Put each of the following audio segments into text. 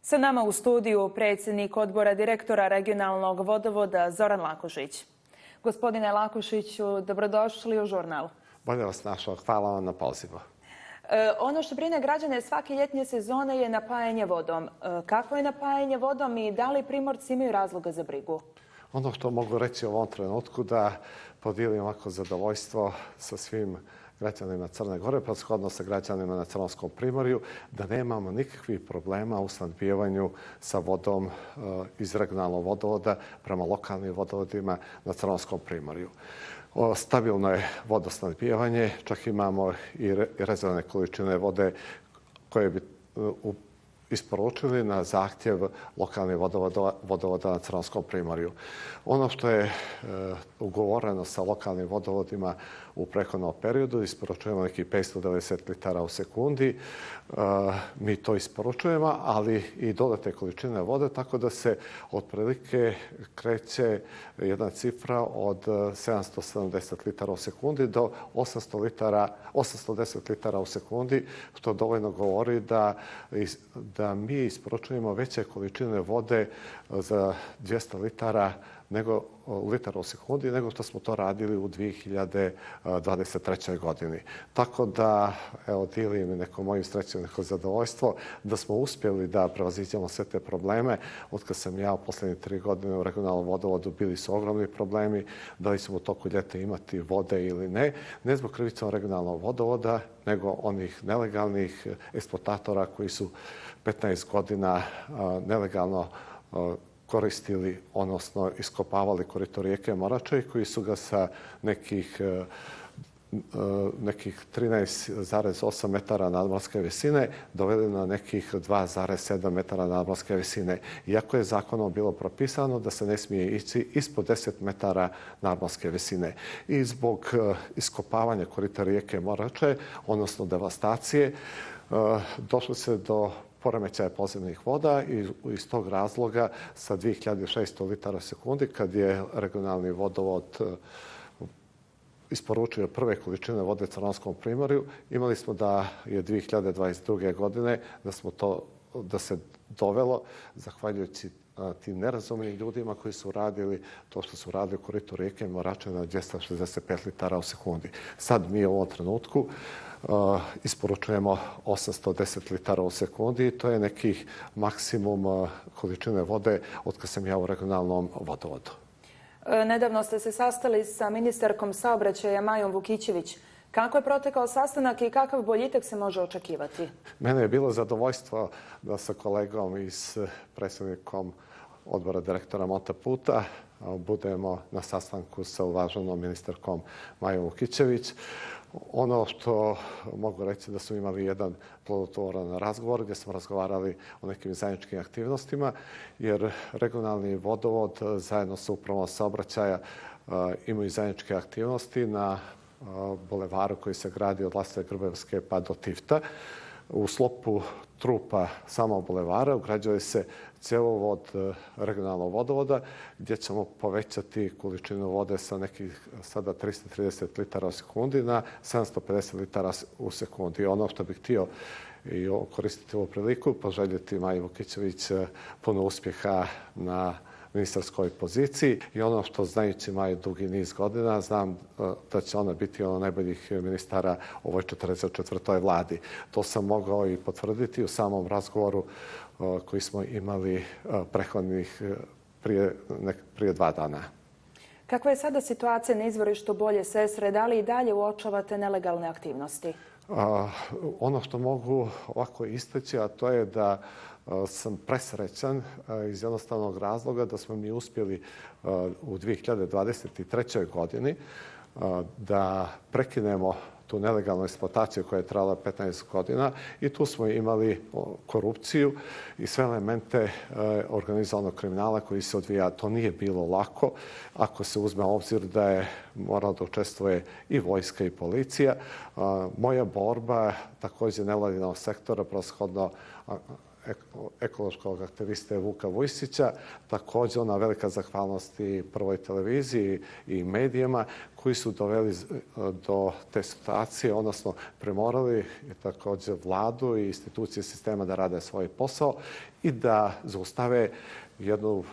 Sa nama u studiju predsjednik odbora direktora regionalnog vodovoda Zoran Lakušić. Gospodine Lakušiću, dobrodošli u žurnal. Bolje vas našao. Hvala vam na pozivu. Ono što brine građane svake ljetnje sezone je napajanje vodom. Kakvo je napajanje vodom i da li Primorci imaju razloga za brigu? Ono što mogu reći u ovom trenutku da podijelim ovako zadovoljstvo sa svim građanima Crne Gore, prethodno sa građanima na Crnonskom primorju, da nemamo nikakvih problema u snabdijevanju sa vodom iz regionalnog vodovoda prema lokalnim vodovodima na Crnonskom primorju. Stabilno je vodosnabdijevanje, čak imamo i rezervne količine vode koje bi isporučili na zahtjev lokalnih vodovoda na Crnonskom primorju. Ono što je ugovoreno sa lokalnim vodovodima u prethodnom periodu, isporučujemo nekih 590 litara u sekundi. Mi to isporučujemo, ali i dodatne količine vode, tako da se otprilike kreće jedna cifra od 770 litara u sekundi do 810 litara u sekundi, što dovoljno govori da mi isporučujemo veće količine vode za 200 litara u sekundi nego što smo to radili u 2023. godini. Tako da, evo, dijelim neko mojim srećom, neko zadovoljstvo da smo uspjeli da prevaziđemo sve te probleme. Otkad sam ja u posljednje 3 godine u regionalnom vodovodu, bili su ogromni problemi, da li ćemo u toku ljeta imati vode ili ne. Ne zbog krivicom regionalnog vodovoda, nego onih nelegalnih eksploatatora koji su 15 godina nelegalno koristili, odnosno iskopavali korito rijeke Morače, koji su ga sa nekih 13,8 metara nadmorske visine doveli na nekih 2,7 metara nadmorske visine. Iako je zakonom bilo propisano da se ne smije ići ispod 10 metara nadmorske visine. I zbog iskopavanja korita rijeke Morače, odnosno devastacije, došlo se do poremećaja podzemnih voda i iz tog razloga sa 2600 litara sekundi, kad je regionalni vodovod isporučio prve količine vode Crnonskom primorju, imali smo da je 2022. godine da se dovelo, zahvaljujući tim nerazumnim ljudima koji su radili to što su radili u koritu rijeke Morače na 265 litara u sekundi. Sad mi u ovom trenutku isporučujemo 810 litara u sekundi i to je nekih maksimum količine vode od kad sam ja u regionalnom vodovodu. Nedavno ste se sastali sa ministarkom saobraćaja Majom Vukićević. Kako je protekao sastanak i kakav boljitak se može očekivati? Mene je bilo zadovoljstvo da sa kolegom i s predsjednikom odbora direktora Montaputa budemo na sastanku sa uvaženom ministarkom Majom Vukićević. Ono što mogu reći da smo imali jedan plodotvoran razgovor gdje smo razgovarali o nekim zajedničkim aktivnostima, jer regionalni vodovod zajedno sa upravom saobraćaja imaju zajedničke aktivnosti na bulevaru koji se gradi od Lasove Grbevske pa do Tifta. U sklopu trupa samog bulevara ugrađuje se cjevovod regionalnog vodovoda gdje ćemo povećati količinu vode sa nekih sada 330 litara u sekundi na 750 litara u sekundi. Ono što bih htio i koristiti ovu priliku, poželjeti Maji Vukićević puno uspjeha na ministarskoj poziciji i ono što, znajući Maju dugi niz godina, znam da će ona biti ono najboljih ministara u ovoj 44. vladi. To sam mogao i potvrditi u samom razgovoru koji smo imali prethodnih prije 2 dana. Kakva je sada situacija na izvorištu Bolje Sestre? Da li i dalje uočavate nelegalne aktivnosti? Ono što mogu ovako istaći, a to je da sam presrećan iz jednostavnog razloga da smo mi uspjeli u 2023. godini da prekinemo tu nelegalnu eksploataciju koja je trajala 15 godina i tu smo imali korupciju i sve elemente organizovanog kriminala koji se odvija. To nije bilo lako ako se uzme u obzir da je morala da učestvuje i vojska i policija. Moja borba također nevladinog sektora, proshodno ekološkog aktiviste Vuka Vujsića. Također ona velika zahvalnost i Prvoj televiziji i medijima koji su doveli do te situacije, odnosno primorali također vladu i institucije sistema da rade svoj posao i da zaustave jednu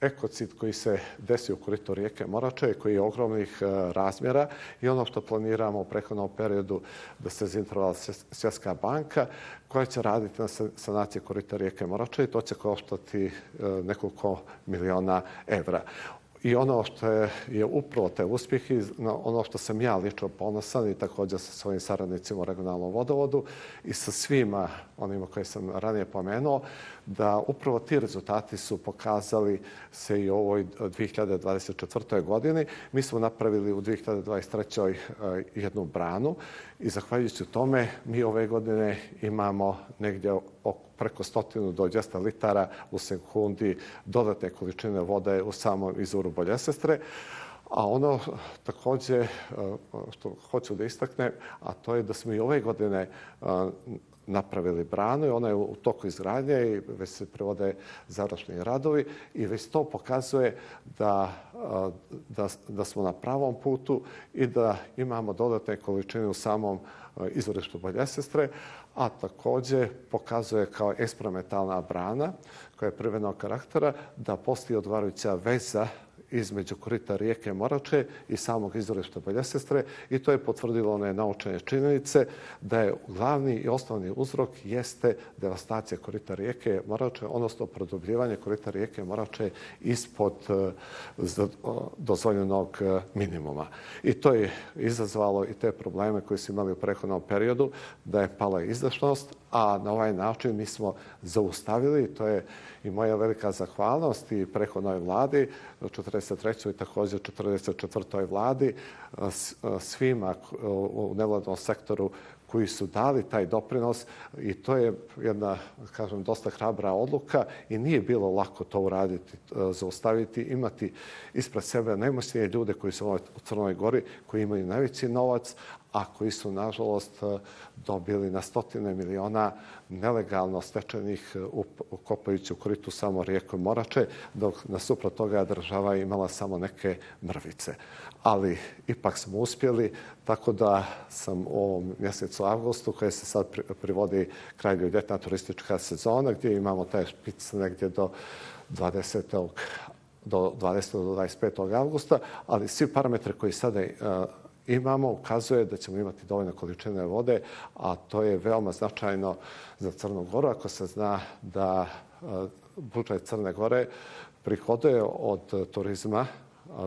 ekocid koji se desio u koritu rijeke Morače, koji je ogromnih razmjera i ono što planiramo u prethodnom periodu da se zainteresovala Svjetska banka koja će raditi na sanaciji korita rijeke Morače i to će koštati nekoliko miliona evra. I ono što je upravo te uspjehi, ono što sam ja lično ponosan i također sa svojim saradnicima u regionalnom vodovodu i sa svima onima koje sam ranije pomenuo, da upravo ti rezultati su pokazali se i u ovoj 2024. godini. Mi smo napravili u 2023. jednu branu i zahvaljujući tome mi ove godine imamo negdje preko 100 do 200 litara u sekundi dodatne količine vode u samom izvoru Boljesestre. A ono također što hoću da istaknem, a to je da smo i ove godine napravili branu i ona je u toku izgradnje i već se provode završni radovi i već to pokazuje da smo na pravom putu i da imamo dodatne količine u samom izvorištu Boljesestre, a također pokazuje kao eksperimentalna brana koja je privrednog karaktera da postoji odgovarajuća veza između korita rijeke Morače i samog izvorišta Boljesestre i to je potvrdilo one naučene činjenice da je glavni i osnovni uzrok jeste devastacija korita rijeke Morače, odnosno produbljivanje korita rijeke Morače ispod dozvoljenog minimuma. I to je izazvalo i te probleme koje su imali u prethodnom periodu, da je pala izdašnost, a na ovaj način mi smo zaustavili, to je i moja velika zahvalnost i prethodnoj vladi, 43. i također 44. vladi, svima u nevladnom sektoru koji su dali taj doprinos i to je jedna, kažem, dosta hrabra odluka i nije bilo lako to uraditi, zaustaviti, imati ispred sebe najmoćnije ljude koji su u Crnoj Gori, koji imaju najveći novac, a koji su, nažalost, dobili na stotine miliona nelegalno stečenih kopajući u koritu samo rijeku Morače, dok nasuprot toga država imala samo neke mrvice. Ali ipak smo uspjeli, tako da sam u ovom mjesecu avgustu, koje se sad privodi kraju ljetna turistička sezona, gdje imamo taj špic negdje do 20. do 25. avgusta, ali svi parametri koji sada imamo ukazuje da ćemo imati dovoljno količine vode, a to je veoma značajno za Crnu Goru ako se zna da budžet Crne Gore prihoduje od turizma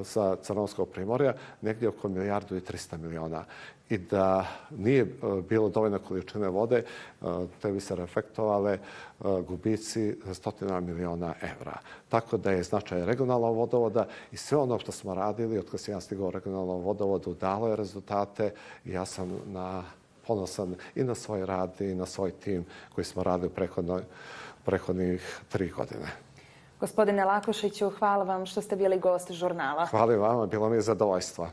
za Crnogorskog primorja negdje oko 1,3 milijarde i da nije bilo dovoljno količine vode, te bi se reflektovale gubici za stotina miliona evra. Tako da je značaj regionalnog vodovoda i sve ono što smo radili od kad sam ja stigao u regionalnom vodovodu dalo je rezultate i ja sam ponosan i na svoj rad i na svoj tim koji smo radili prethodnih 3 godine. Gospodine Lakušiću, hvala vam što ste bili gost žurnala. Hvala vama, bilo mi je zadovoljstvo.